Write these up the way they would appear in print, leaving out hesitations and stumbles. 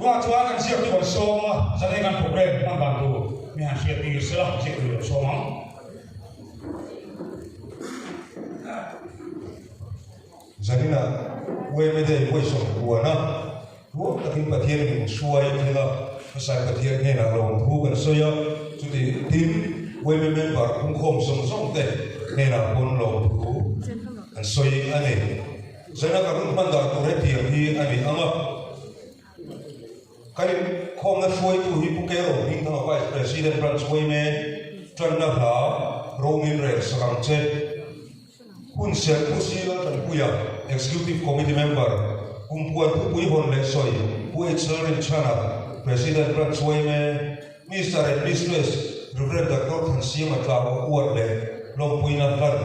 Tunah chuan kan ziaktu kan sawm a, zanei kan program hman dan tur mi han hriat tir sela ziaktu kan sawm ang. Zaninah UMA Day vawisawm huana ruak takin Pathian min hruai thil a, hmasai Pathian hnenah lawmthu kan sawi a, chuti tin UMA member phungkhawm zawng zawng te hnenah pawn lawmthu kan sawi a ni. Zana kan hun hman dan tur hetiang hi a ni ang a, kan inkhawmna hruaitu hi Pu Kero Hmingthanga Vice President Branch Uaime tanna hla Romin rel sak ang che. Hun serh Pu Si Laltanpuia, Executive Committee Member, Kumpuan Thupui Hawn leh Sawi Pu H Lalrinchhana, President Branch Uaime, Mister and Mistress Rev Doctor Thansiama Tlau Uat leh Lawmpuina Hlan.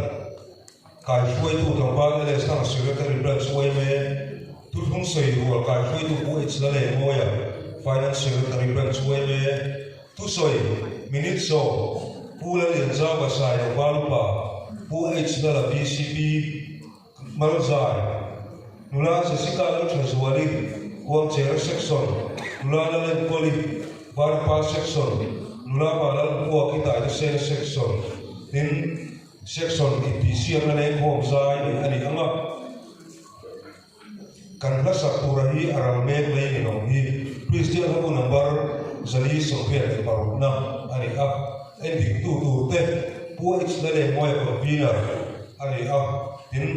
Kaihruaitu tlangval LS Thang Secretary Branch yma Thuthlung Sawi Rual Kaihruaitu Pu H Lalengawia Finance Secretary Branch yma Thusawi Minute Sawm Pu Lallianzauva Sailo Valupa Pu H Lala VCP Malzai Nula Jessica Lalthazuali Kuangchera Section Nula Lalenkawli Valupa Section Nula Vanlalbuaki Taitesena Section Tin Section intihsiamna lengkhawm zai ni a ni ang a, kan hlasak tura hi a ral mek lei ni lo hi Kristian hlabu number 486 na a ni a, endiktu turte Pu H Lalengmawia Convener a ni a, tin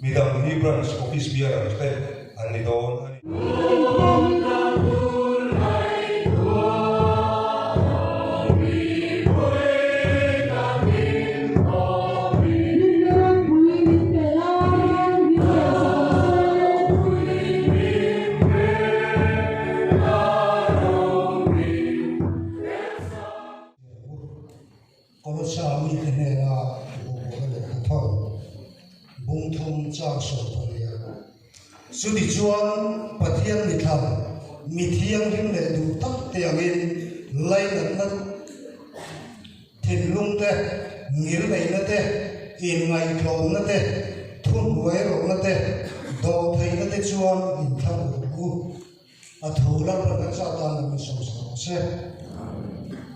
midang hi Branch Office Bearer te an ni dawn a ni. Kolossa mite hnena buhbuhna lehkha thawn bung thum chang 14. Chutichuan Pathian mithla, mi thianghlim leh duh tak te angin lainatna thinlung te, ngilneihna te, inngaihtlawmna te, thuhnuairawhna te, dawhtheihna te chuan inthlang ur u. A thu Lalpan kan zah tan lo min sawm sak rawh se.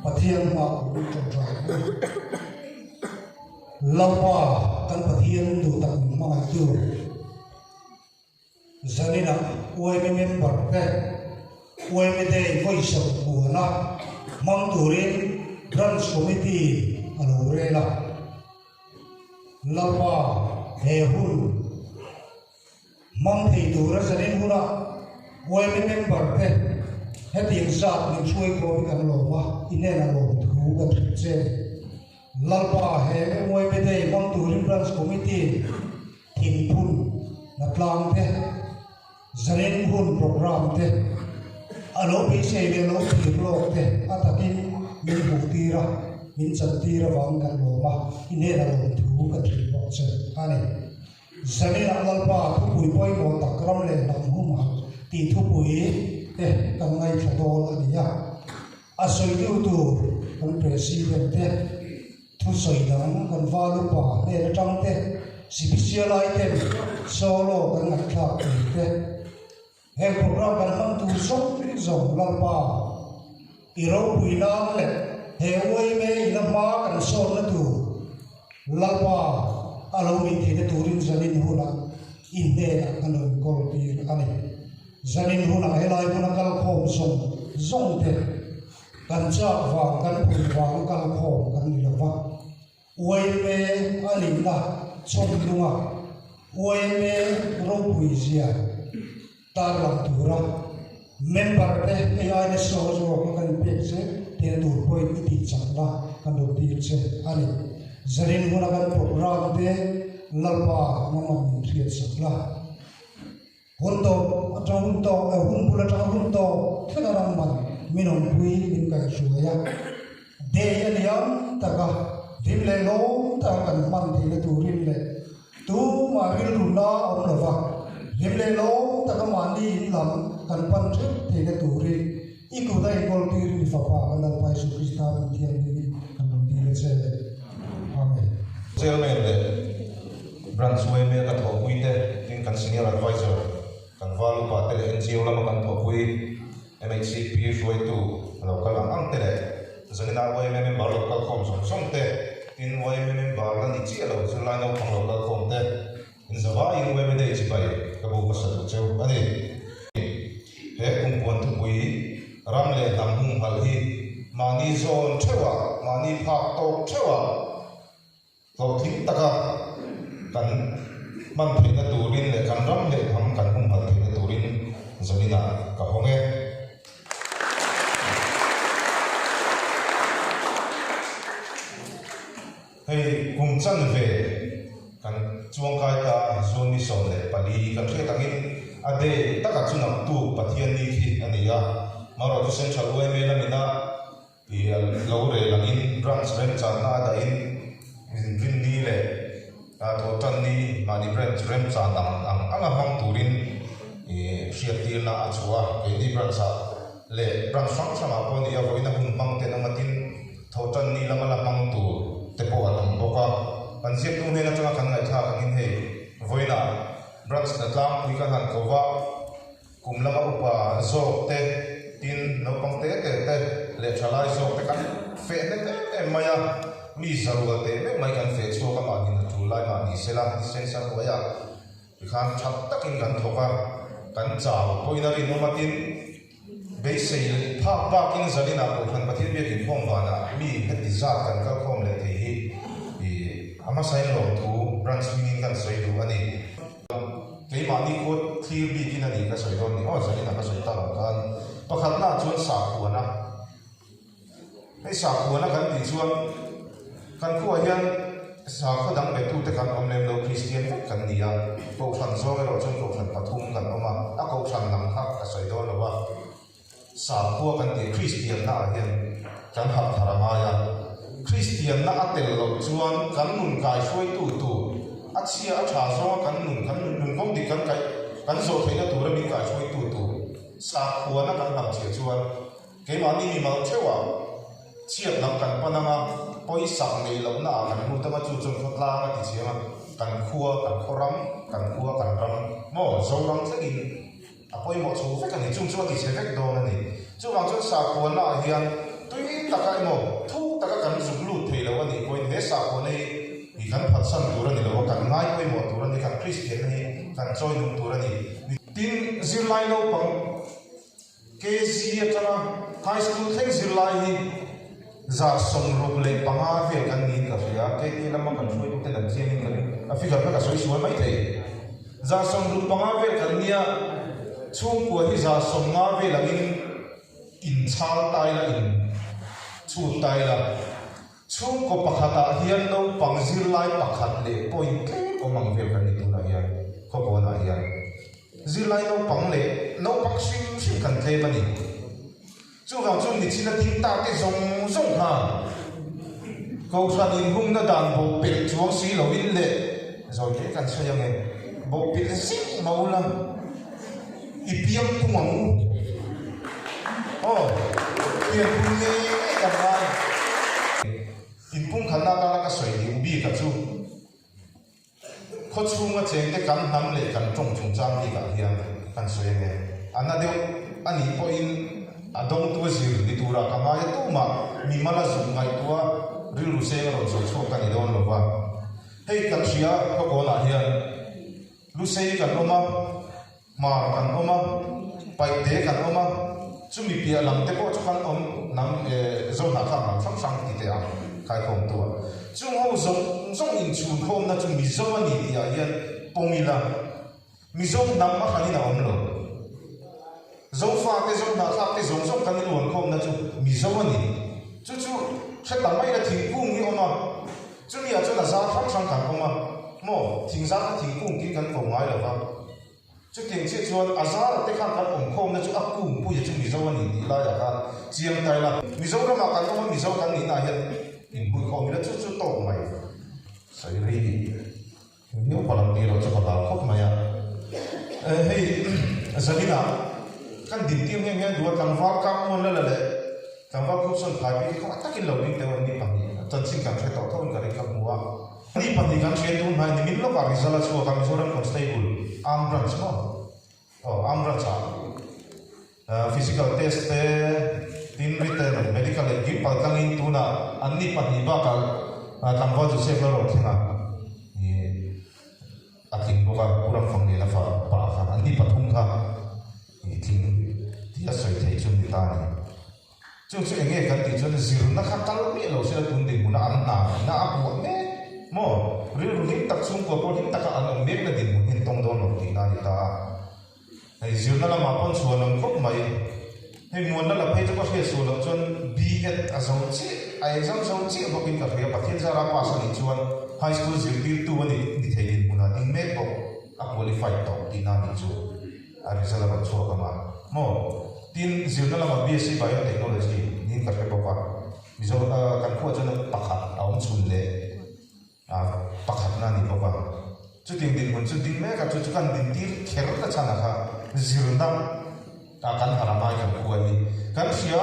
Pathian hma ur ṭawngṭai ang u. Lalpa kan Pathian duh tak min hmangaihtu Zaninah UIMA member te UIMA Day vawisawm buana hmang turin Branch Committee a lo rel a. Lalpa he hun Hmang thei tura zanin huna yma member te hetiang zat min hruai khawm hi kan lawm a, i hnenah lawm thu kan hrilh che. Lalpa he yma Day hmang turin Branch Committee thingphun hnatlang te, zanin hun programme te, a lo beisei leh lo thlir lawk te a takin min hmuh tir a, min chan tir avangin kan lawm a, i hnenah lawm thu kan hrilh bawk che a ni. Zaninah Lalpa thupui pawimawh tak ram leh hnam humah tih thupui te kan ngaithla dawn a ni a. A sawitu tur kan President te, thusawi dang kan val upa hnen atang te, sipisial item solo kan ngaihthlak tur te, heng program kan hman tur zawng zawng Lalpa i ropui nan leh he uaime ina hma kan sawnna tur Lalpa a lo nih theihna turin zanin hunah i hnenah kan rawn kawl tir a ni. Zanin hunah helai hmuna kal khawm zawng zawng te kan chak vang kan pui vanga kal khawm kan ni lo va. Uaime a nihna chawmlunga uaime ropui zia tarlang tura member te hei aina saw zawk a kan pek che tel tur pawhin i tih chakna kan rawn tir che a ni. Zanin huna kan program te Lalpa nangmah min hriat sak la. Hun tawp atang hun tawp eh hun bul atanga hun tawp thleng a ram man min awmpui min kaihhruai a, day a liam tak a, hlim leh lawm tak a kan hman theihna turin leh tumah rilru na awm lova hlim leh lawm tak a mahni in lam kan pan theuh theihna turin i kut a inkawl tirin i fapa kan Lalpa Jesuh Krista min thianghlimin kan rawn dil a che. Amen. Chairman leh Branch yma ka thawhpui te, tin kan Senior Advisor, kan Val upa te leh NGO lama kan thawhpui MHCP hruaitu lo kal ang ang te leh Zanina yma member lo kal khawm zawng zawng te, tin yma member la ni chiah lo zirlai naupang lo kal khawm te, in zavaiin yma Day chibai ka bu hmasa duh cheu a ni. He kumpuan thupui ram leh hnam humhalh hi mahni zawn theuhah, mahni phak tawk theuhah, Hlawhtling taka kan hman theihna turin leh kan ram leh hnam kan humhalh theihna turin zaninah ka hawng e. Hei kum chanve kan chuangkai ta June ni 14 kan hriat angin a day taka chu naktuk Pathianni khi a ni a, marawh chu Central yma lamina I lo rel angin branch remchanna a dahin inrinni leh thawhtanni mahni branch remchan ang ang anga hmang turin i hriattirna a chhuah a. Keini branch ah leh branch hrang hrangah pawh a ni a, vawiina hun hmang ten awm a tin thawhtanni lama la hmang tur te pawh an awm bawk a. Kan ziaktu hnen atanga kan ngaihthlak angin hei vawiinah branch hna tlangpui kan han ko va. Kum lama upa zawk te, tin naupang te te te leh thalai zawk te kan feh hnem em em mai a, mi zarual teh meuh mai kan feh chhuak a, mahni hna tul lai mah ni sela, ni sen sa hnuaiah tikhan tha takin kan thawk a, kan chau pawhin a rinawm a, tin beisei phak bakin zaninah Kohhran Pathian biak inkhawm vanah mi heti zat kan kal khawm leh thei hi a hmasain lawmthu branch hmingin kan sawi duh a ni. Keimahni khaw thlir bikin a ni ka sawi dawn ni aw zanin a ka sawi tak ang khan pakhatna ah chuan sakhuana hei sakhuana kan tih chuan kan khuaah hian sakhaw dang betute kan awm lem lo Kristian vek kan ni a kohhran zawng erawh chuan kohhran pathum kan awm a a kohhran lam kha ka sawi dawn lo a sakhua kan tih Kristianna ah hian kan harh thar a ngai a, Kristianna a tel loh chuan kan nun kaihruaitu tur a chhia a tha zawnga kan nun kan nun kawng dik kan kaih kan zawh theihna tura min kaihruaitu tur sakhuana kan hnam chhiah chuan keimahni mimal theuhah chhiat lam kan pan anga pawisak neih lohna ah kan lut anga chu chuan khawtlang a ti chiang a, kan khua kan khaw ram kan khua kan ram maw Zoram thlengin A pawimawh chho vek a ni, chung chu a tichhe vek dawn a ni. Chuvang chuan sakhuana ah hian tui taka emaw thuk taka kan zuk lut thei lo a nih pawhin he sakhuana hi hi kan phatsan tur a ni lo a, kan ngai pawimawh tur a ni, kan Kristianna hi kan chawi nung tur a ni. Tin, zirlai naupang KG atanga High School thleng zirlai hi 65 vel kan niin ka hria, KT lama kan hruaitute kan chiangin ka ring, a figure kha ka sawi sual mai thei. 65 vel kan nia, chhungkua hi 90 vel angin inchhal ta ila, inchhut ta ila. Chhungkaw pakhatah hian naupang zirlai pakhat leh point tlem awm ang vel kan ni tunah hian, khawpawnah hian zirlai naupang leh naupang hrim hrim kan tlem a ni. Chuvang chu nichina ding ta te zawng zawng khan Kohhran inhungna dan bawh pelh chuang si loin leh zawi te kan sawi ang e, bawh pelh zing mau la i piang pung ang u. Aw, pian pung ngei ngei kan ngai. Inpungkhatna atana ka sawi deuh bik a chu. Khaw chhunga chengte kan hnam leh kan tawng chungchang bikah hian kan sawi ang e. A na deuh a nih pawhin a dawngtu a zir ni turah ka ngai a, tumah mimal a zuk ngaihtuah rilru seng a rawn sawi chhuak ka ni dawn lo va. Hei kan hria khawkawnah hian Lusei kan awm a, Hmar kan awm a, Paihte kan awm a, chumi piah lam te pawh chu kan awm hnam Zohnahthlak hnam hrang hrang ti teh ang khaikhawmtu a. Chung ho zawng zawng inchhunkhawmna chu Mizo a ni tih ah hian pawm ila, Mizo hnam a hranin a awm lo. Zofate, Zohnahthlak te zawng zawng kan inluankhawmna chu Mizo a ni. Chu chu hre ta mai ila thingkung hi awm a, chumi ah chuan a zar hrang hrang kan awm a, maw thingzar kha thingkung tiin kan ko ngai lo va. Chutiang chiah chuan a zara te khan kan awmkhawmna chu a kungpuia chu Mizo a ni tih laiah khan chiang ta ila, Mizoramah kan awm a, Mizo kan nihna ah hian inhmuikhawm ila chu chu tawk mai. Sawi ri viau palang tih erawh chu ka hlau khawp mai a. Hei zaninah kan dintir nghe nghe duh a, tlangval kang muan la la leh tlangval khup sawn phai bik hi khaw takin lo ding deuh an ni pahnih chanchin kan hre tawh tho in ka ring ka hmu a. Ni pahnih kan hriat tun hnai nimin lawkah result a chhuak a, Mizoram Constable, Armed Branch maw? Aw, Armed Branch ah Physical test te, tin written, medical leh kim pal tlangin tunah anni pahnih bakah tlangval Joseph Lalrothlenga hi a tling bawk a, Pu Ramfangniana fa pa kha anni pathum kha i tling tih a sawi theih chu ni ta a ni. Chu chu eng nge kan tih chuan zirna kha kal miah lo sela tun dinhmuna an hna ina a buah mek maw? Rilru hlim tak chhungkua pawh hlim taka an awm mekna dinhmun hi an tawng dawn lo tihna a ni ta a. Hei zirna lamah pawn chhuan awm khawp mai. Hei muanna la phei chu ka hriat suh loh chuan B.Ed a zo chiah, a exam zo chiah bawkin ka hria. Pathian zara pass a nih chuan High School zirtirtu a ni ni thei dinhmunah ding mek bawk a qualified tawh tihna a nih chu a result a rawn chhuak ang a maw. Tin, zirna lamah BSc Biotechnology niin ka hre bawk a, Mizo kan khuah chuan pakhat a awm chhun leh. A pakhatna a ni bawk a. Chutiang dinhmun chu ding mek a, chu chu kan dintir kher ta chhan a kha zirna a kan harh a ngai kan khua hi. Kan hria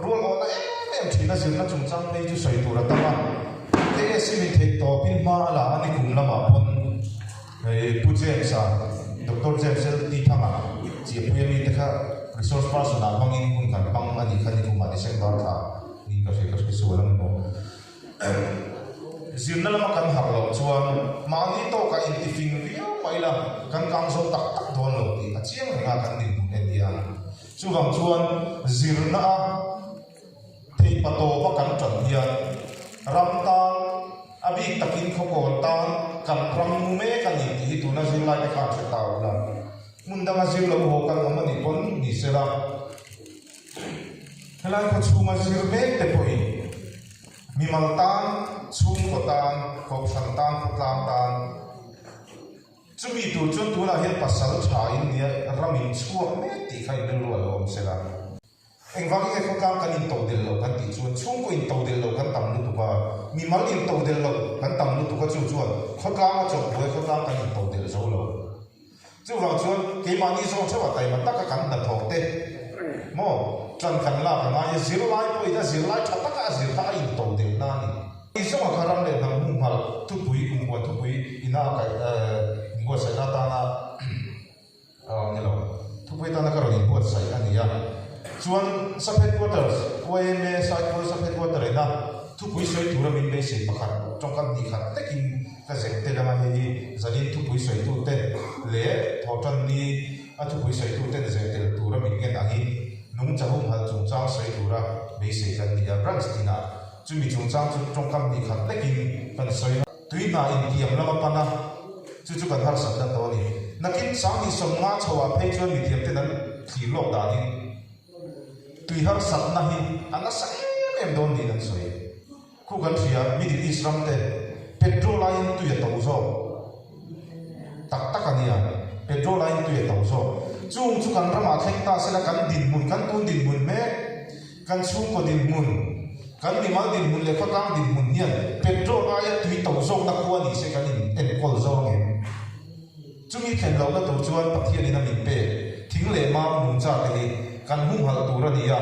rual awhna em em thin a, zirna chungchang phei chu sawi tur a tam a. KSC min theih tawpin hma a la a ni kum lamah pawn hei Pu James-a, Doctor James LT Thanga Chiahpuia mite kha resource person ah hmangin hun kan hmang a nih kha ni kumah December thla niin ka hria ka hre sual ang emaw. Zirna lama kan harh loh chuan mahni tawkah intifing viau mai la, kan kang zo tak tak dawn lo tih a chiang reng a kan dinhmun en hian. Chuvang chuan zirna a theihpa tawpa kan tan hian ram tan, a bik takin khawkawn tan kan ram mu mek a ni tih hi tuna zirlaite khan hre ta ula. Hmun danga zir lo haw kan awm a nih pawn ni sela. Helai khaw chhunga zir mek te pawhin mimal tan, chhungkaw tan, kohhran tan, khawtlang tan chumi tur chuan tunah hian pasal tha in nia ram in chhuak mek tih kha in rilru a lo awm sela. Engvangin nge khawtlang kan intodelh loh kan tih chuan chhungkaw intodelh loh kan tam lutuk a, mimal intodelh loh kan tam lutuk a chu chuan khawtlang a chawlhbuai khawtlang kan intodelh zo lo. Chuvang chuan keimahni zawng theuh a taima taka kan hnathawk te maw tan kan lak a ngai a, zirlai pawhin a zirlai tha taka a zir kha a into deuh na a ni. Kei zawnga kha ram leh hnam hmuhnghalh thupui kumkuan thupui ina a kaih inbuatsaihna atana ni lo thupui atana ka rawn inbuatsaih a ni a. Chuan Sub Headquarters, YMA Saitual Sub Headquarter ina thupui sawi tura min beisei pakhat tawngkam hnih khat hlekin Ka zep tel anga hei hi Zalin thupui sawitute leh Thawhtanni a thupui sawituten zeh tel tura min ngen angin nungcha humhalh chungchang sawi tura beisei kan ni a, branch tinah chumi chungchang chu tawngkam hnih khat hlekin kan sawi a. Tui hna intiam lama pan a, chu chu kan harsatna tawh a ni. Nakin sanghnih 50 chhoah phei chuan mithiamten an thlir lawk danin tui harsatna hi a nasa em em dawn niin an sawi. Khu kan hria, Middle East ram te petrol aiin tui a to zawk tak tak a nia, petrol aiin tui a to zawk. Chung chu kan ramah thleng ta sela kan dinhmun, kan tun dinhmun mek, kan chhungkaw dinhmun, kan mimal dinhmun leh khawtlang dinhmun hian petrol aia tui to zawkna khua ni se kan in enkawl zawng em? Chumi thlen lohna tur chuan Pathianin a min pek thing leh mam nungcha te hi kan humhalh tur a ni a.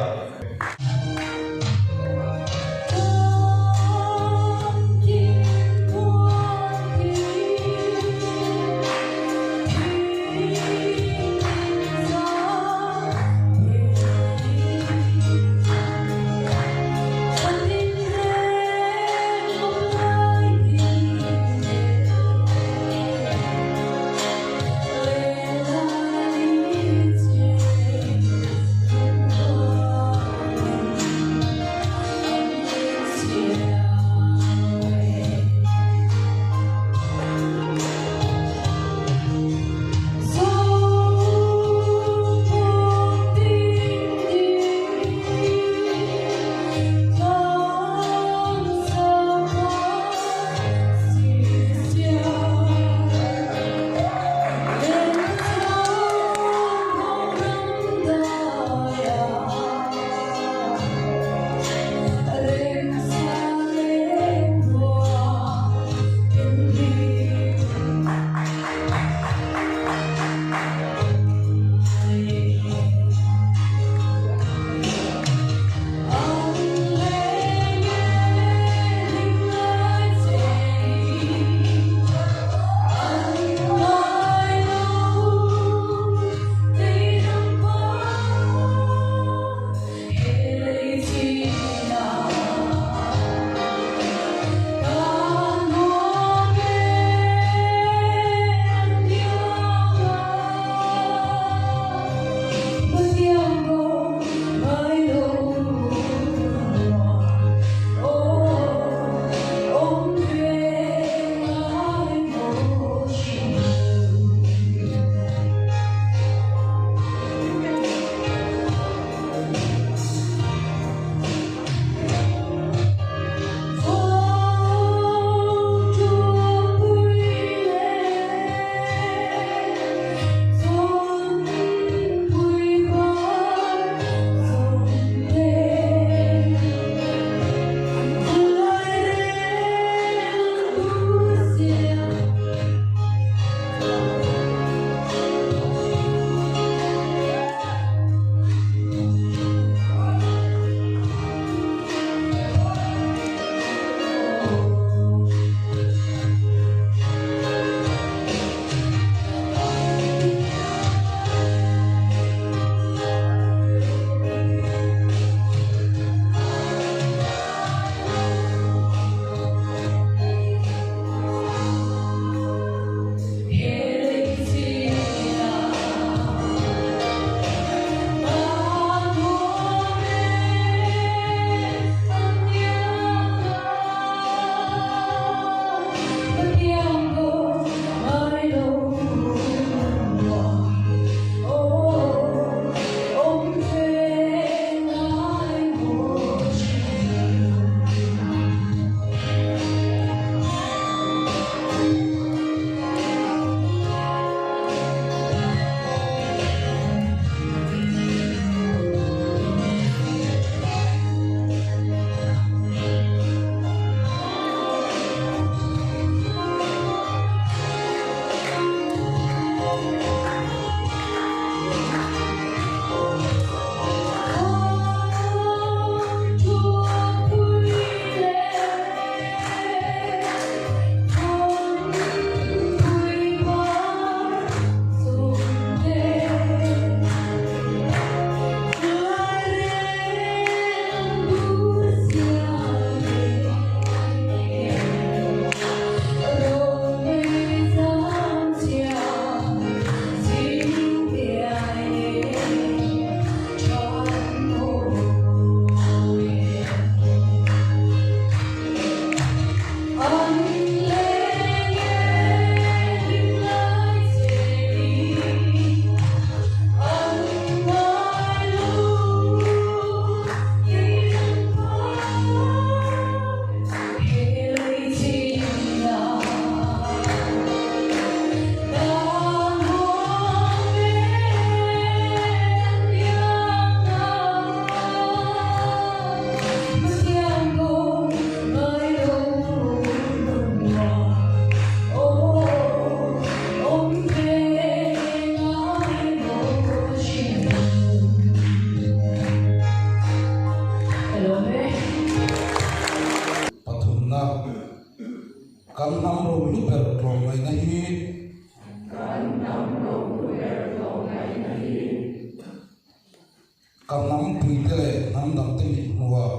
Ka hnampuite leh hnam dangte mit hmuhah.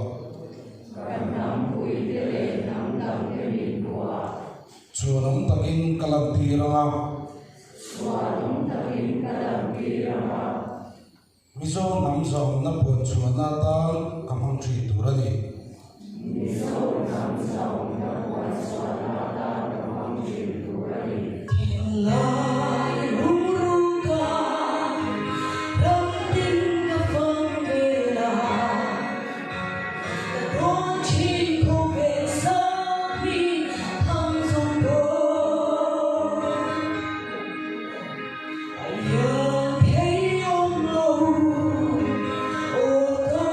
Ka hnampuite leh hnam dangte mit hmuhah. Chhuanawm takin ka lantir ang a. Chhuanawm takin ka lantir ang a. Mizo hnam zawnna puan chhuahna atan ka hmang thin tur a ni. Mizo hnam zawnna puan chhuahna atan ka hmang thin tur a ni. Thinlai rumruka ram tin ka fang vel a, ka dawn thin khawvel sang hi thang zawng dawn. A lian thei awm lo, aw ka.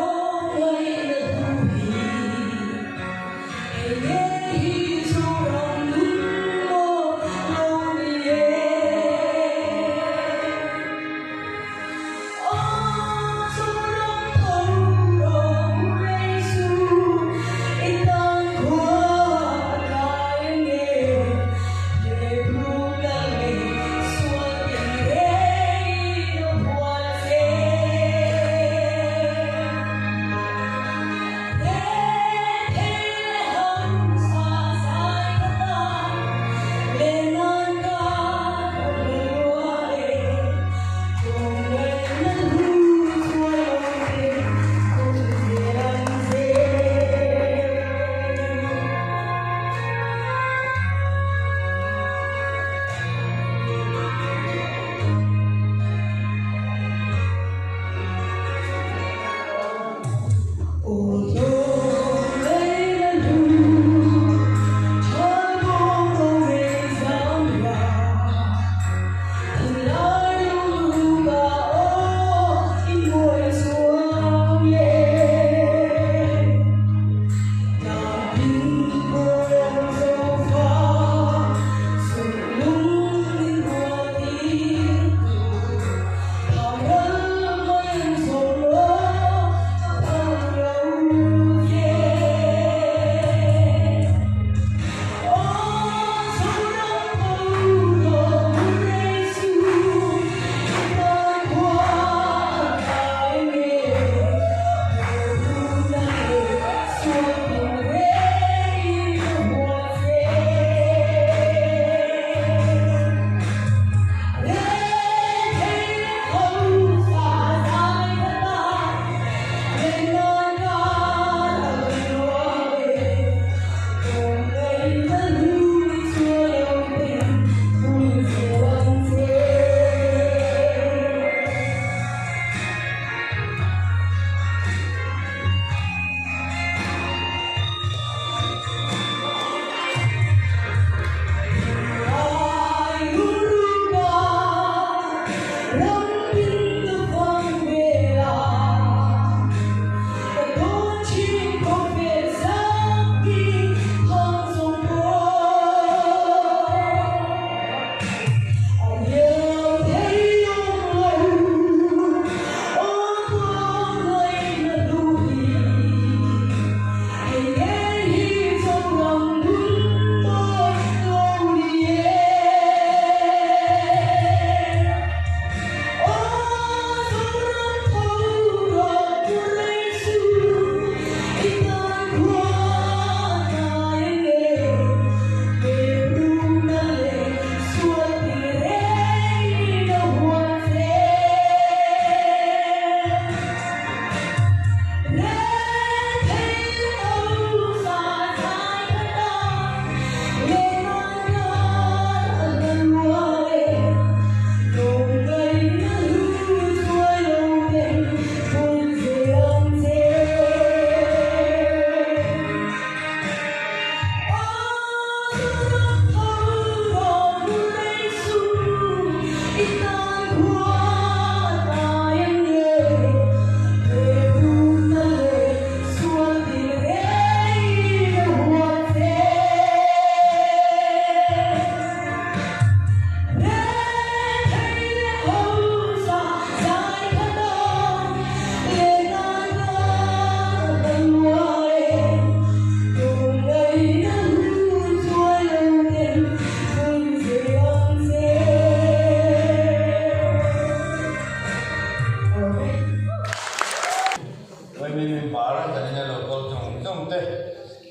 Yma member kan ina lo kal zawng zawng te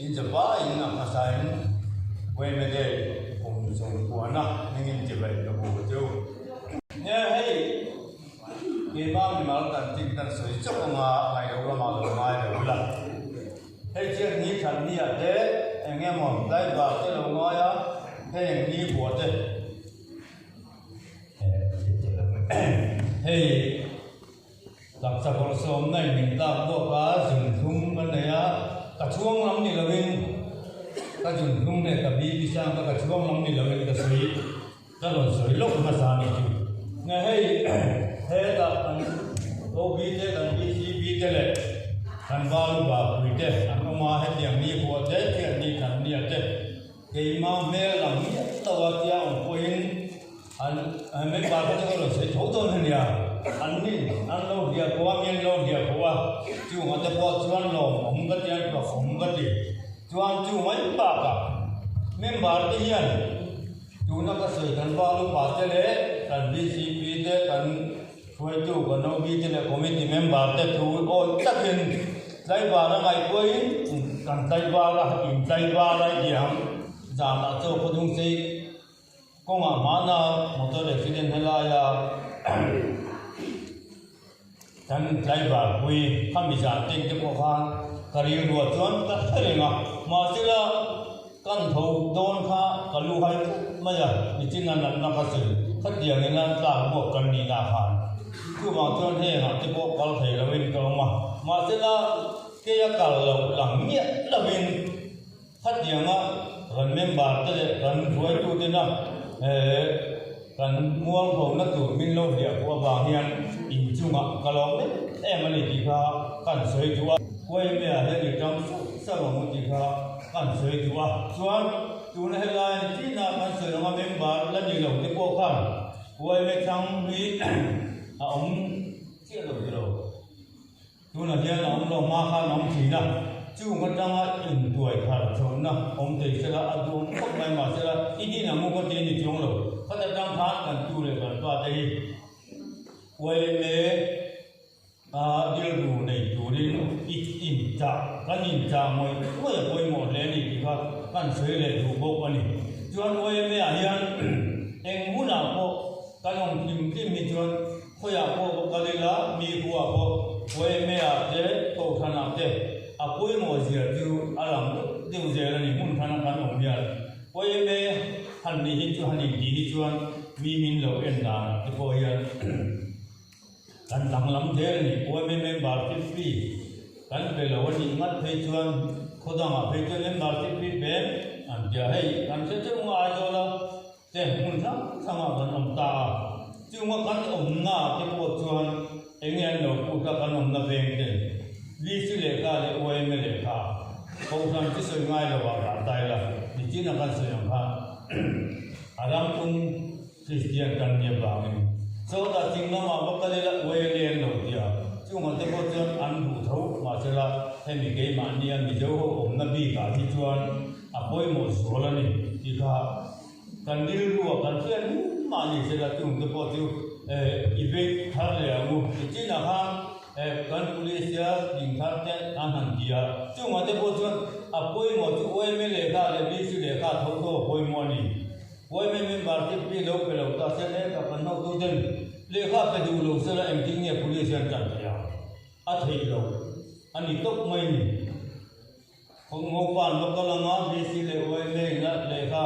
in zavaiin a hmasain Yma Day kum zawng puana hmingin tivaih ka bu chu. Nia hei keimah mimal kan tin kan sawi chauh anga ngaihloh lamah lo ngai lo ila. Hei chian ni khat ni ah te eng emaw driver te lo ngai a heng ni buah te. Hei taksa bawrhsawmna in min tlak buak a, zunhlum ka nei a, ka chhuang lam ni lovin ka zunhlum leh ka bibi sang kha ka chhuang lam ni lovin ka sawi ka rawn sawi lawk hmasa a ni chu. Nge hei hetah kan OB te kan BCB te leh kan Valu Bapui te an awm a, hetiang ni huah te thiat ni khat nia te. Keimah hmel lang miah lo a tia awm pawhin an member kha chu ka rawn sawi tho dawn a nia. An ni an lo hliah pawh a, mi an lo hliah pawh a, chungah te pawh chuan lawmawm ka ti a, hlawhawm ka ti. Chuan chu mai bakah member te hian tuna ka sawi kan val upa te leh kan VCP te kan hruaitu kan OB te leh committee member te thu awih takin tlaivar a ngaihtuahin kan tlaivar a, intlaivar a iang zanah chaw khawdung sei kawngah hmana motor accident helaia kan tlaivar pui khami zan teng te pawh khan ka rilruah chuan ka hre reng a, mahsela Kan tho dawn kha ka lu hai tlat mai a, nichina natna ka sawi khatiang ina tlak buak kan nihna khan chuvang chuan hengah te pawh kal thei loin ka awm a, mahsela keia kal loh lang miah loin khatianga kan member te leh kan hruaitutena kan mualphona tur min lo hliah pawh avang hian inchungah ka lawm em em a ni tih kha kan sawi duh a. Kuaimea hian i tang sauh sauh ang u tih kha kan sawi duh a. Chuan tuna helai ni tina kan sawi anga member la ni lo te pawh khan Kuaime thlang hi a awm chiah lo ti lo. Tunah hian a awm lo hma khan a awm thin a, chung atanga intuai thar chhohna awm thei sela a duhawm khawp mai mahsela i din ang u ka ti a ni chuang lo. Khat atang khan kan tu leh kan pa te hi Kuaime A rilru nei turin i inchah, kan inchah ngawih ngawih a pawimawh hle a ni tih kha kan sawi leh duh bawk a ni. Chuan YMA-ah hian eng hunah pawh kan awm hlim hlim hi chuan khawiah pawh va kal ila, mi huah pawh YMA-ah te, Kohhranah te a pawimawh zia chu a lang deuh deuh zel a ni hmun hrana kan awm hian. YMA han nih hi chu han intih hi chuan mi min lo en danah te pawh hian Kan danglam zel a ni. YMA membership fee kan pe lo a nih ngat phei chuan khaw dangah phei chuan membership fee pe an ti a, hei kan hre theuh nga Aizawl a te hmun hrang hrangah kan awm ta a, chunga kan awmna te pawh chuan eng nge an lo put a kan awmna veng ten VC lehkha leh YMA lehkha Kohhran chu sawi ngai lo ah dah ta ila nichina kan sawi ang khan a ram tum Kristian kan nia vangin chawta ching lamah va kal ila uai a leng lo tia chungah te pawh chuan an duh tho mahsela hemi keimahnia Mizo ho awmna bikah hi chuan a pawimawh zual a ni tih kha kan rilrua kan hriat mah ni sela chung te pawh chu i vei thar leh ang u ti chinah khan kan police a ding thar te an han ti a chungah te pawh chuan a pawimawh chu yma lehkha leh BC lehkha tho tho a pawimawh a ni. Yma member te pi lo pe lo ta se lehkha kan hotu ten lehkha pe duh lo sela engtin nge police hian tan theih ang? A theih lo a ni tawp mai ni. Khawnghopa'n va kal anga VC leh yma in a lehkha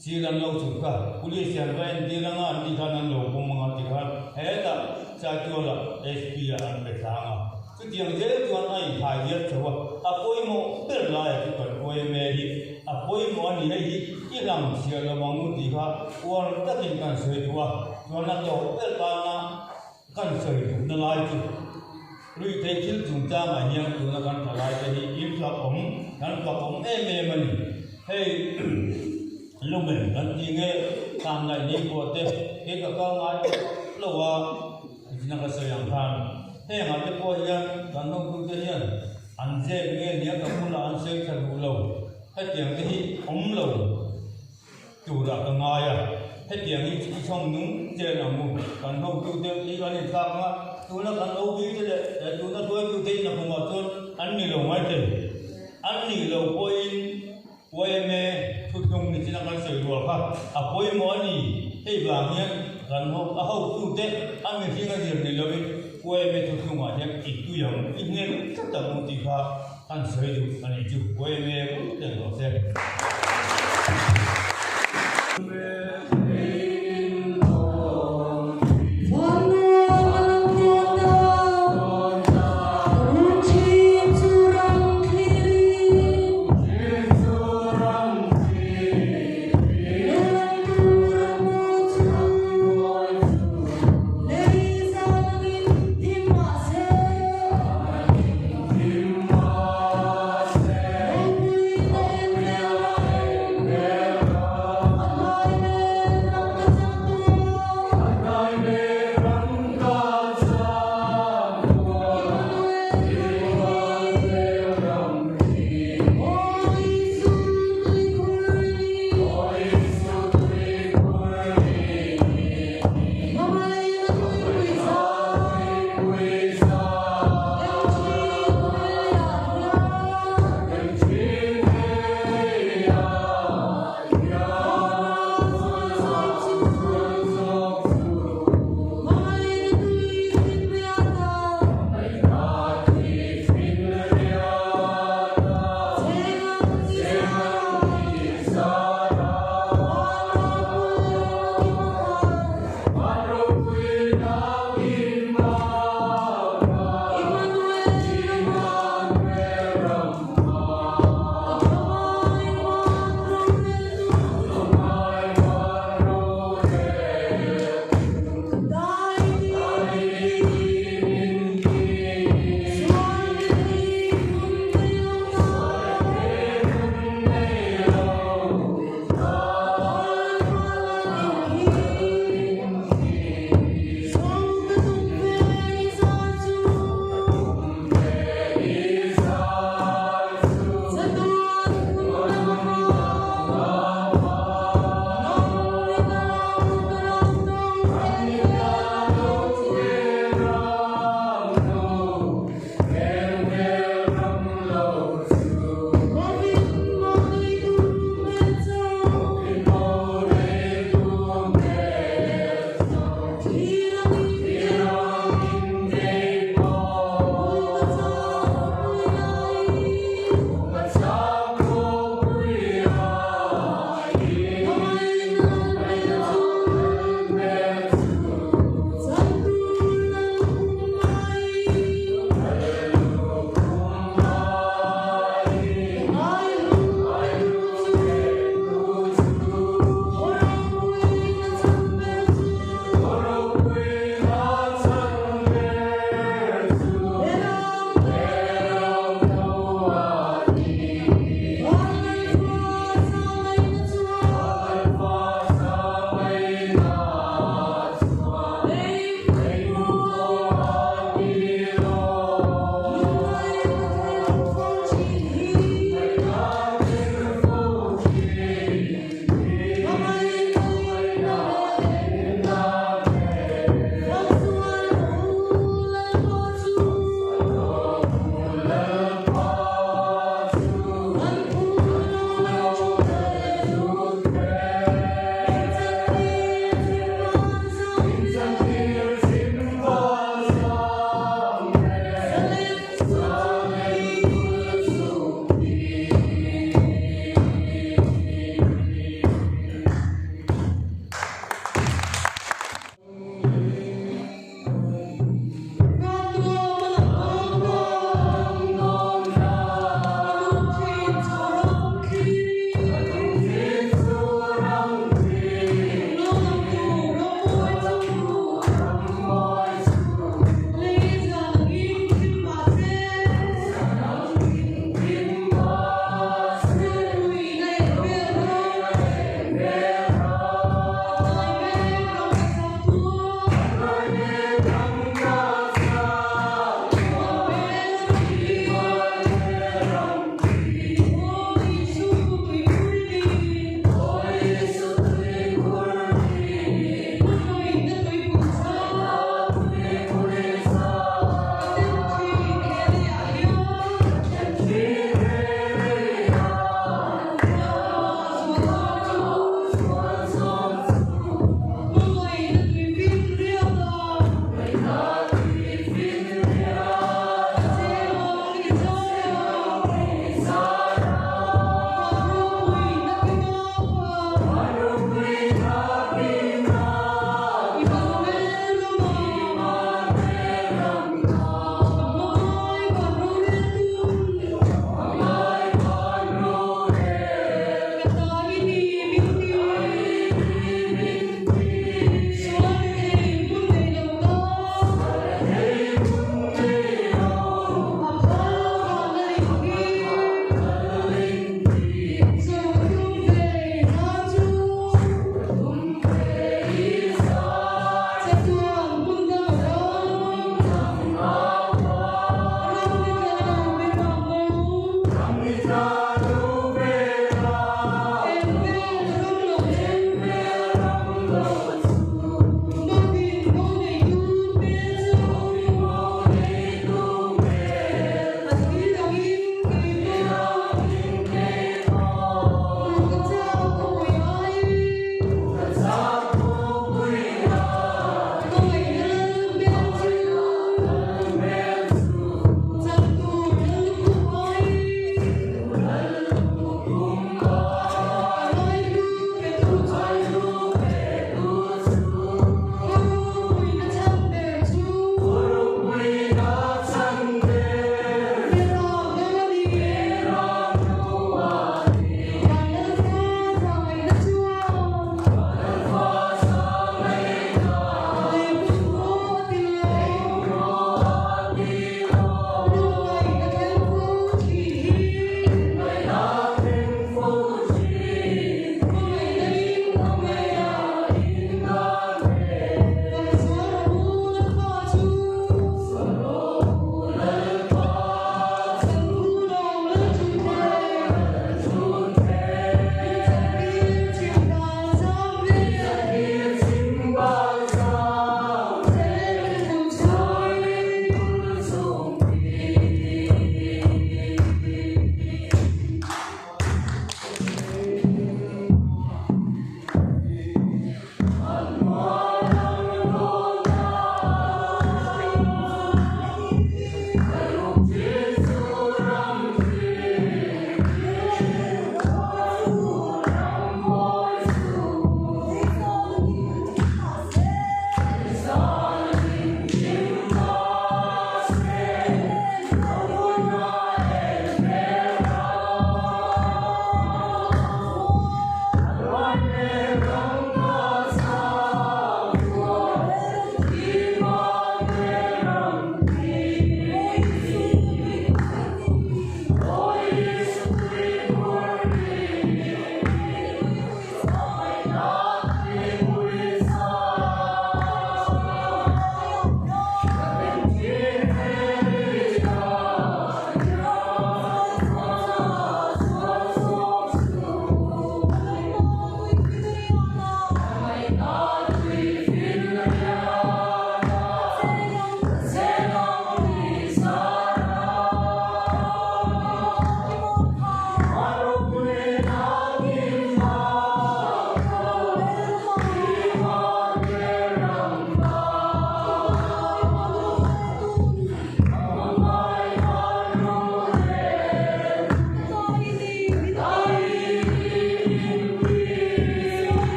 sir an lo chhuk kha police hian va entir anga an tih khan an lo pawm anga ti khan hetah Saituala SP ah an pe tlang a. Chutiang zel chuan a inthai dial chho a, a pawimawh ber laia chu kan yma hi a pawimawh a ni, hei hi i lang chhiar lo ang u tih kha uar takin kan sawi duh a, chuan a tawp ber tana kan sawi duhna lai chu ruihtheih thil chungchangah hian tuna kan tha lai te hi in fak awm, kan fak awm em em a ni. Hei lumen kan tih nge tan laih ni pawh te kei ka kal ngai lo a. Nichina ka sawi ang khan hengah te pawh hian kan hotute hian an zep nge nia ka bulah an sawi tha duh lo, hetiang te hi awm lo turah ka ngai a, hetiang hi i chhawm nung chen ang u, kan hotute hi kan inthlak ang a, tuna kan OB te leh tuna hruaitute in a kumah chuan. a pawimawh a ni. Hei vang hian kan ho a hotute a mihring a zir ni lovin YMA thuthlungah hian i tui ang, i hnek tlat ang u tih kha kan sawi duh a nih chu. YMA pawh tel rawh se.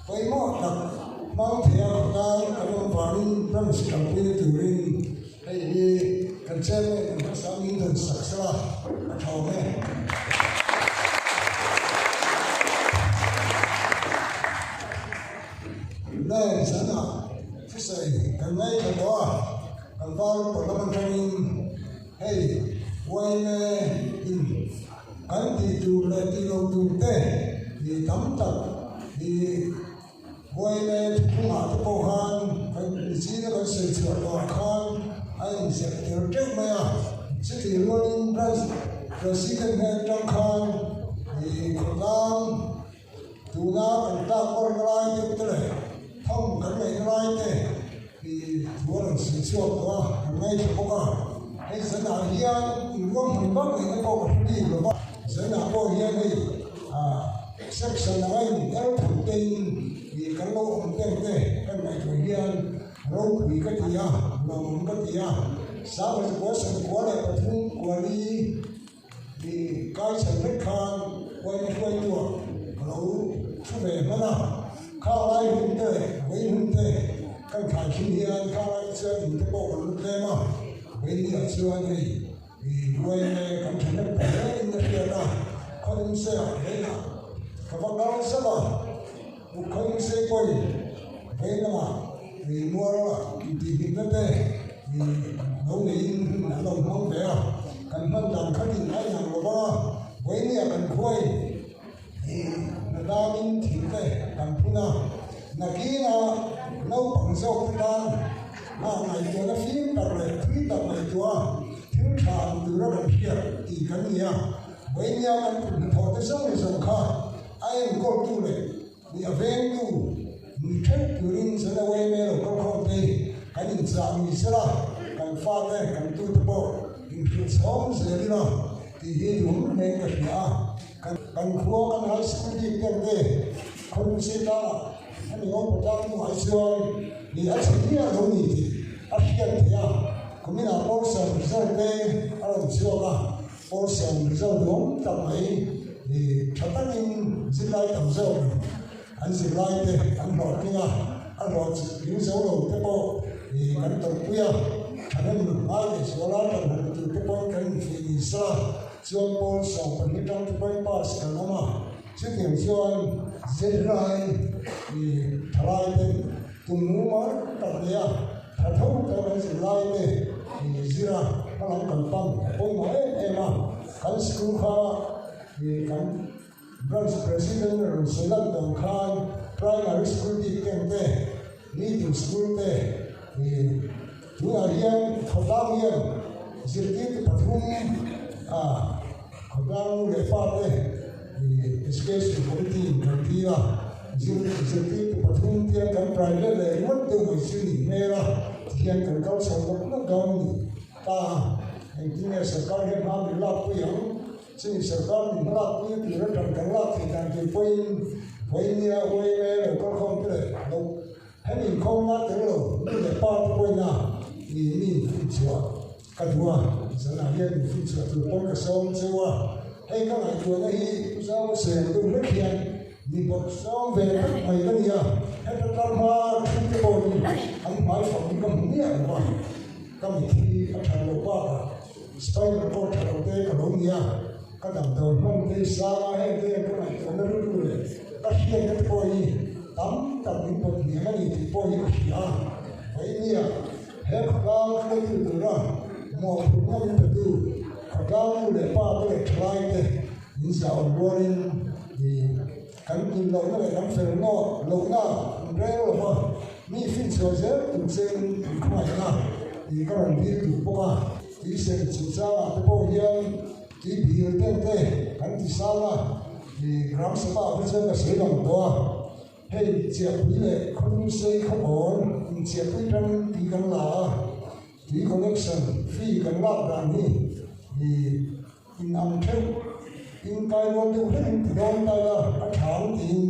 Pawimawh tak hmang thei a khawtlang kan awm vangin branch kalpuina turin hei hi kan chairman kan hmasa min rawn sak sela a tha awm e. Nine zanah thusawi kan ngaithla tawh a, kan val pawllam atangin hei yma in Kan tih tur leh tih loh tur te hi tam tak hi Huaile thupungah te pawh khan kan zing a kan sawi chhuah tawhah khan a inziak tel teuh mai a. Chutih rualin Branch President hnen atang khan i khawtlang tuna kan tlak awrna lai deuh te leh tham kan ngaihna lai te i thu a rawn sawi chhuak tawh a, kan ngaithla bawk a. Hei zanah hian inruahman vak ngaihna pawh ka hre bik lo va, zanah pawh hian hei ah section anga in el phut te in ih kan lo awm teng te kan ngaihtuah hian ropui ka ti a, lawmawm ka ti a. Sangha kua sangkua leh pathum kuali Ih kai chhan vek khan uaina hruaituah ka lo thu ve hman a, khang lai hun te leh vei hun te kan thlai thin hian khang lai te chuan in te pawh kan lu tlem a, vei ni ah chuan hei ih uaina kan tha hnem ta hle in a hriat a, khaw se ah veinah ka va kal zauh a, u khaw se pawhin vei lamah ih mual ah intihhlimna te ih lo neiin hun an lo hmang ve a, kan hman dan khatin a inang lo vang a, vawinia kan khuai ih hnatangin thing te kan phun a, nakina naupang zawk te tan a ngaihtuahna fim tak leh thui tak ngaihtuah a thil tha ang tura kan hriat tih kan ni a, vawinia kan kut hnathawh te zawng zawng kha a enkawltu leh Ni a vengtu ni theuh turin Zanaway Melo kalkhawm te kan inchah ni sela, kan fate kan tute pawh inhrilh chhawm zel ila tih hi duhawm hlein ka hria a. Kan khua kan high school bik ten te khawlung tlangah hemi ngawpa tlang hnuah hi chuan ni a chhe miah lo ni tih a hriat theih a, kuminah Pawlsawm result te a rawn chhuak a. Pawlsawm result duhawm tak mai hi tha takin zirlai tam zawk in an zirlai te an hlawhtling a, a hlawhtling zo lo te pawh hi kan tawrhpui a, thahnem ngai leh zuala tanhawm tur te pawhin kan infuih ni sa chuan Pawlsawm pahnih tang te pawhin pass kan awm a, chutiang chuan zirlai hi thalai ten tum mumal tak nei a. Tha tho tak an zirlai te i zir a, hmalam kan pan a pawimawh em em a, kan school kha i kan branch president rawn sawi lan dan khan primary school bik ten te, middle school te i tunah hian khawtlang hian zirtirtu pathum a khawtlang nu leh pa te i education committee in kan dil a. Zirtirtu pathum tiang kan private leh ringawt deuh mai chu nih hmel a, tihian kan kal chho nawk nawk dawn a ni ta a. Engtin nge sarkar hian hma min lakpui ang? Chumi sarkar min hma lakpui tur atang kan lak theih dan tur pawhin vawinia YMA lo kal khawm te leh lo hemi inkhawmna tel lo nu leh pa te pawhina mi mi infinchhuah ka duh a, zanah hian infinchhuah tur pawn ka sawm cheu a. Hei ka ngaihtuahna hi Pu Zau Seng deuh hlek hian mi bawrh sawm ve tak mai ka ni a, heta tlarhma thu te pawh hi an hmai fak hi ka hmu miah lo a. Ka mit hi a that loh bakah spinal cord tha lo te ka lo ni a, ka damdawi hman te hi sang a, heng te hian ka ngaihtuahna rilru leh ka hriatna te pawh hi tam tak min pawt hniam a ni tih pawh hi ka hria a. Vawinia he khawtlang hruaitu tura mawhphurhna min petu khawtlang nu leh pa te leh thalai te min zah awm rualin Kan tlin lohna leh kan fel nawk lohna an rel lo va, mi finchhuah zel tur chein an khawngaihna tih ka rawn dil duh bawk a. Tui sem chungchangah te pawh hian tui bihil ten te kan ti sang a, i Gram Sabha te chuan ka sawi lang tawh a, hei Chiahpui leh Khawdungsei khawpawn inchiahpui tangin tui kan la a, tui connection fee kan lak dan hi i In ang theuh, in kai rual deuh hlek in ti dawn ta ila a tha ang tiin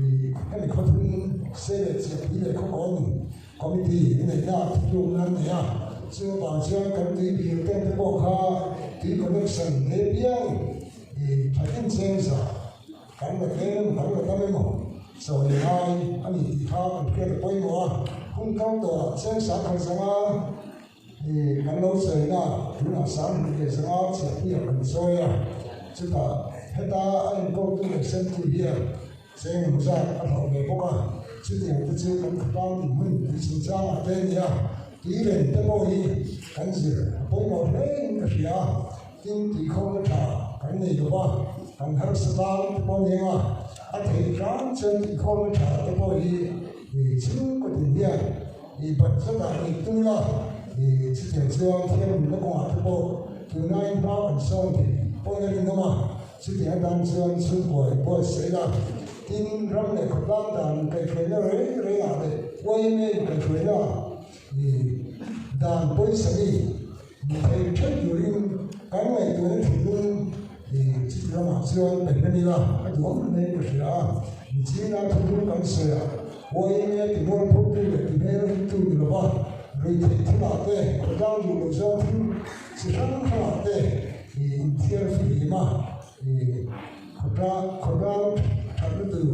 i hemi khawthung se leh chiahpui leh khawkawn committee in neihna ah thutlukna an nei a, chu avang chuan kan tui bil ten te pawh kha tui connection nei piang i thatin cheng za kan la tlem emaw kan la tam emaw sawi ngai a ni tih kha kan hriat a pawimawh a, hun kal tawh ah cheng sangkhat zanga I kan lo chawina tunah sang hnih leh zanga chhiahpuiah kan chawi a, chutah heta a enkawltu leh sentu hian cheng eng zat a hlauh ve bawk a, chutiang te chu kan khawtlang dinhmun tih chungchangah te a ni a, tui reng te pawh hi kan zir a pawimawh hle in ka hria a, tin tuikhawmna tha kan nei lo va, kan harsa tlang te pawh a ni ang a, a theih hram chuan tuikhawmna tha te pawh hi chhungkaw tin hian I budget ah nih tum ila, i chutiang chuan thianghlimna kawngah te pawh tunlaiin hma kan sawn thei pawhin a rinawm a, chutiang atan chuan chhungkua i buatsaih ila, tin ram leh khawtlang dan kaihhruaina reng rengah leh YMA inkaihhruaina i dan pawisa mi ni thei theuh turin kan ngaihtuahna thinlung i chuti lamah chuan pe hnem ila a duhawm hlein ka hria a, michina thuthlung kan sawi ah YMA ti mualphawktu leh ti hmeltu ni lova ruihtheih thilah te, khawtlang duh loh zawng thil chi hrang hrangah te i inthiar fihlim a, i khawtlang khawtlang thatna tur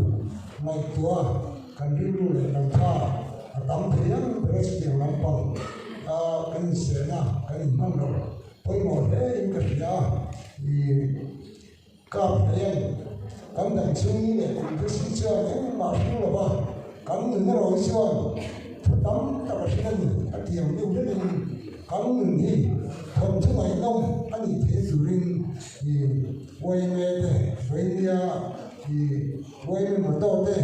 ngaihtuah kan rilru leh kan tha a tam thei ang ber a chutiang lampang a kan insehna kan inhman lo pawimawh hle in ka hria a, i Kap hian kan dang chhungni leh kum te si chuan engmah hring lo va, kan nun erawh hi chuan thu tam tak a hring a ni a ti ang deuh hlekin kan nun hi thawnthu ngaihnawm a nih theih turin i YMA te, Vainia i YMA motto te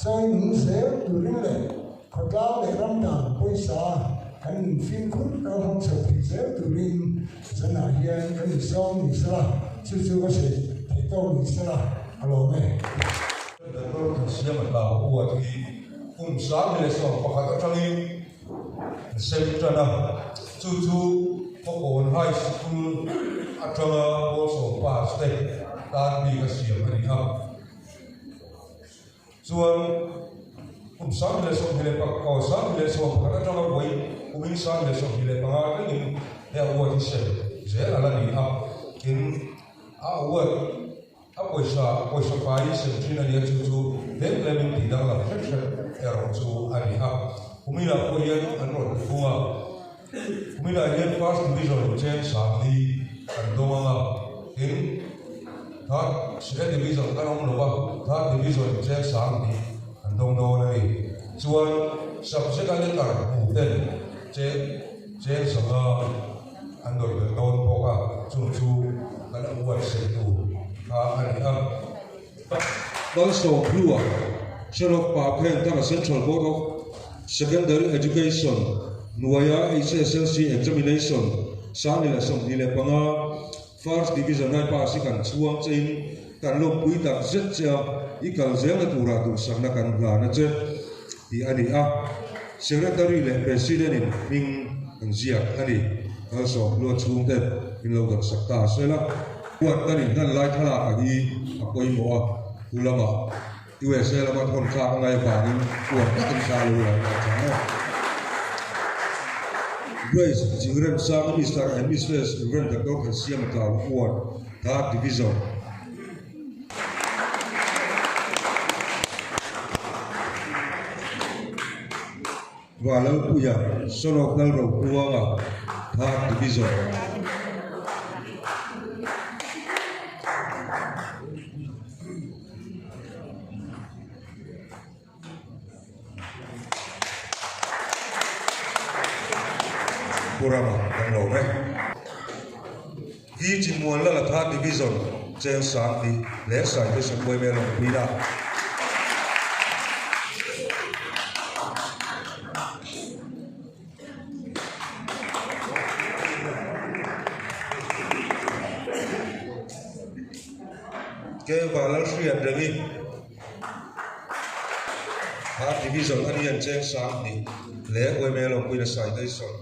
chawi nung zel turin leh khawtlang leh ram dan pawisa kan nun fimkhur kan hmang chho thei zel turin Zanah hian kan insawm ni sela, chu chu ka sawi theih tawk ni sela ka lawm e. Doctor Thansiama hlau huat hi kum 2011 atangin an sem tan a, chu chu Khawkawn High School atanga pawl sawm pass te tan bik a siam a ni a. Chuan kum 2021 atanga vawi kumin 2025 thlengin he award hi sem zel a la ni a, tin a award a pawisa pawisa fai sem thin a nia chu chu tlem tlemin tih danglam hret hret erawh chu a ni a, kuminah pawh hian an rawn ti fung a, kuminah hian first division cheng sangli an dawng ang a, tin. Third Second Division kan awm lo va, Third Division cheng sang tih an dawng dawn a ni. Chuan Subject a letter hmu ten cheng cheng sanga an dawn belh dawn bawk a, chung chu kan award seitu kha a ni a. Malsawmhlua, Son of Paphen Tana Central Board of Secondary Education hnuaia HSLC Examination 2025, First Division ai pass hi kan chhuang che in kan lawmpui tak zet che a, i kal zelna turah duhsakna kan hlan a che tih a ni a, Secretary leh President in hming an ziak a ni. Malsawmhlua chhungte min lo dan sak ta sela. Huat kan inhlan lai thlalak a hi a pawimawh a, thu lamah USA lama thawn thlak a ngai avangin huat takin thla lo la ngai chang e. Grace Zingremsanga Mister and Missus Rev Doctor Thansiama Tlau Award, Third Division. Vanlalpuia, Son of Lalrokuanga, Third Division. Pu Rama kan lo e. Hi Chinmuan Lala Third Division cheng sang tih leh Saite Sakuai Mel Awmpuina. Keva Lalhriat Rengi Third Division a ni an cheng sang tih leh Uaimel Awmpuina Citation.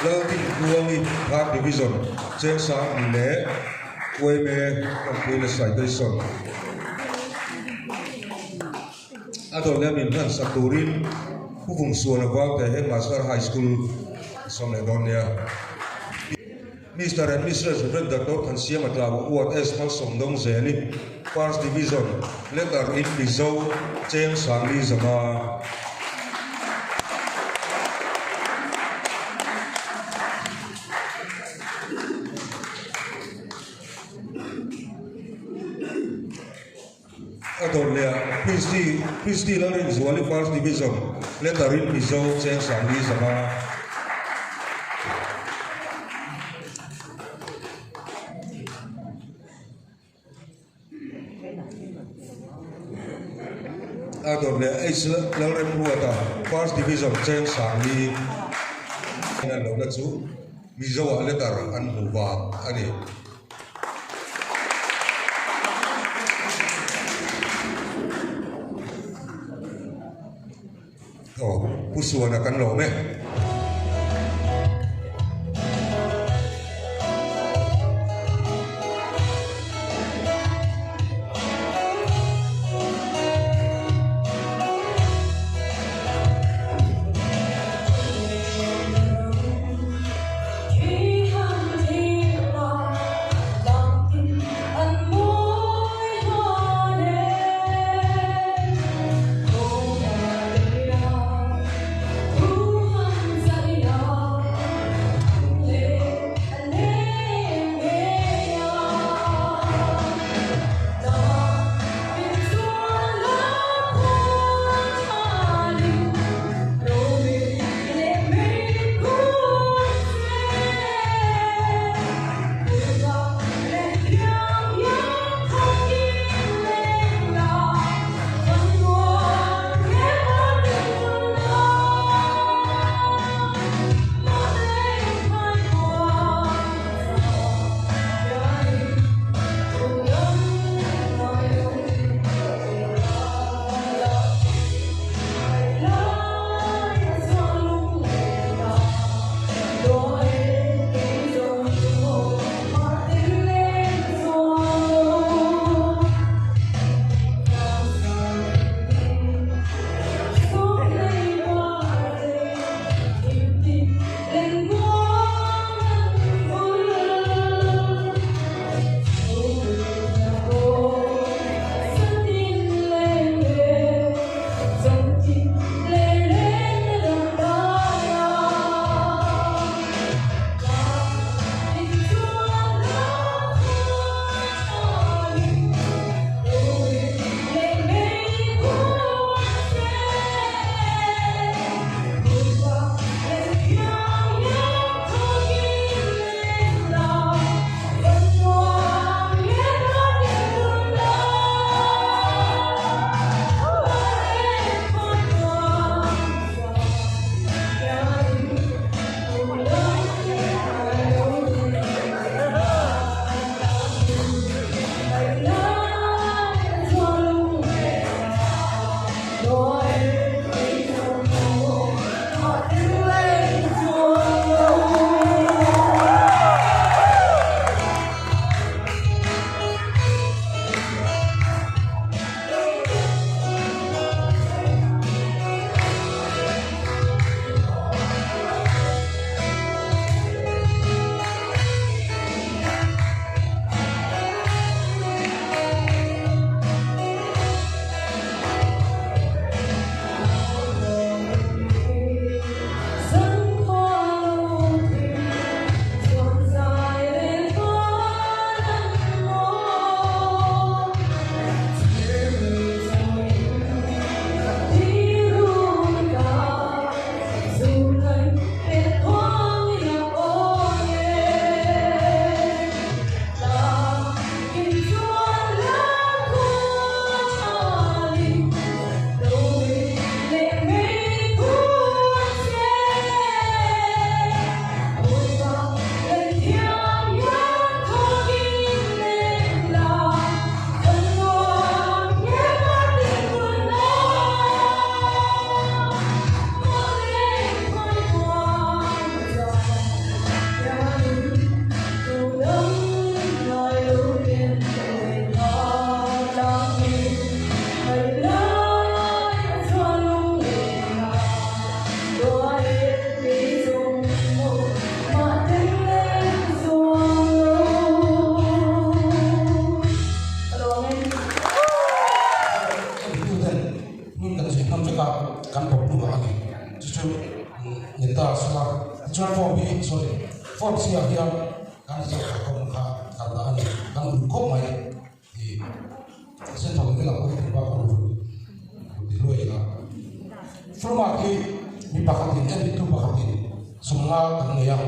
Laltin Tluangi Third Division cheng sang tih leh Uaime Awmpuina Citation. A dawt leh min hman sak turin Pu Vungsuana Valte Headmaster High School a sawm leh dawn nia. Mister and Missus Rev Doctor Thansiama Tlau Uat S Malsawmdawng Zeli First Division Letter in Mizo Cheng Sangli Zanga. A dawt leh ah Christy Christy Lalrinzuali First Division Letter in Mizo Cheng Sangli Zanga. A dawt leh H Lalremruata First Division Cheng Sangli an lohna chu Mizo ah letter an hmu vang a ni. Aw, Pu Suana kan lawm e. si ah hian kan result khaikhawmna kha kan dah a ni. Kan ui khawp mai i central level ah pawh hetiang bak a ru ti hluai ila. Full mark hi mi pakhatin edit tu pakhatin sawmnga kan nei a, a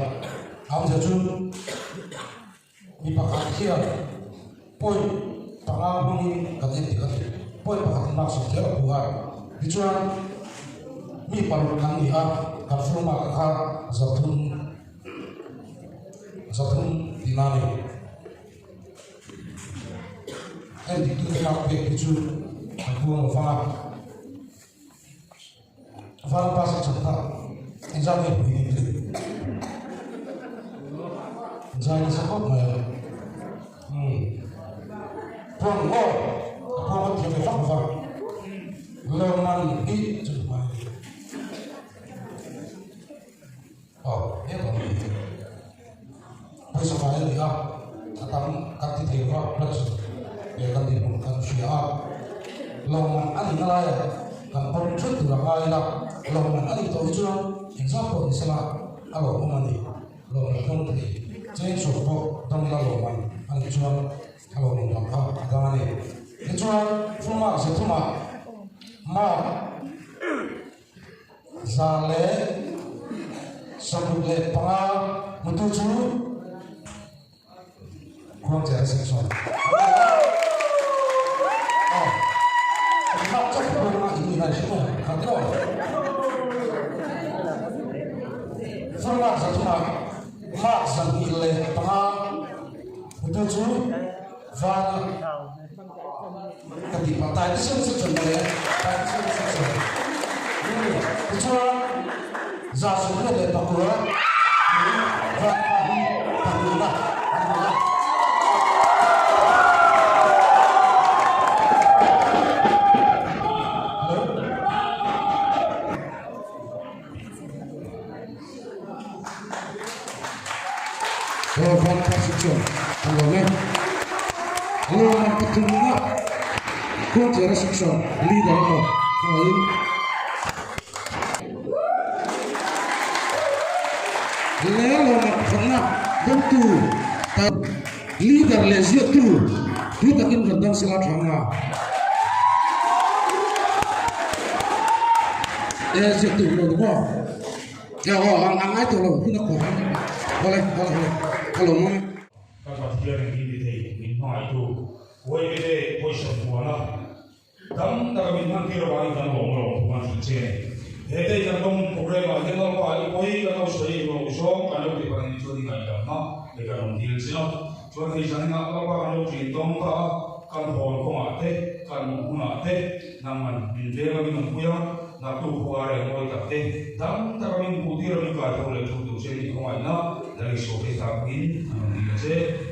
awmzia chu Mi pakhat hian point panga hmangin kan en dik a ni. Point pakhatin mark sawm zel a phu a. Tichuan mi paruk kan ni a, kan full mark a kha zathum zathum tihna a ni. En dik tute mark pek hi chu kan puang lo vang a. Vanpa section kha engzat nge pui ding tih zai nasa khawp mai a umm puang aw a puang a thiam ve vak vak lawmman hi chu hmai aw he tawh ni pawisa fai a ni a a tam kan ti thei lova plus he kan dinhmun kan hria a lawmman a nihna laia kan pawm thut tur a ngai ila lawmman a nih tawh hi chuan engzat pawh ni sela a lawmawm a ni lawmman dawng thei cheng sawm pawh dawng ila lawmman a nih chuan a lawmawm lam kha a dang a ni tichuan full mark zethumah mark 165 hmutu chu Khuangchera section Full mark 300 mark 25 hmutu chu Vana Ka tih pah tai te section mawle tai te section tichuan 129 vanpa hi pahnihna an ni a. Aw vanpa section an lo e. Lawmman pathumna Khuangchera section leader emaw khawngaihin leh lawmman pakhatna dawngtu tan leader leh ziaktu tui takin rawn dang sela tha anga e ziaktu lo ni maw. Aw aw ang ang ngai tawh lo hun a kawr ang awle awle awle ka lo mawm e. Ka Pathian in ti thei min hmangaihtu Uaimete pawisa muana tam taka min hman tir avangin kan lawm a lawm thu kan hrilh che a ni. He day kan lawm programme ah hian Lalpa i pawi kan lo sawi lo zawng kan lo tih panin chuan i ngaihdamna leh kan rawn dil che a. Chuan hei zaninah Lalpa kan lo ṭin dawng ta a, kan hawn kawngah te, kan awm hunah te nangman min veng a min awmpui a, naktu khua reng mawi tak te dam taka min hmuh tir a min kai tho leh thu tur che ni khawngaihna Lal Isua Krista hmingin an rawn dil a che.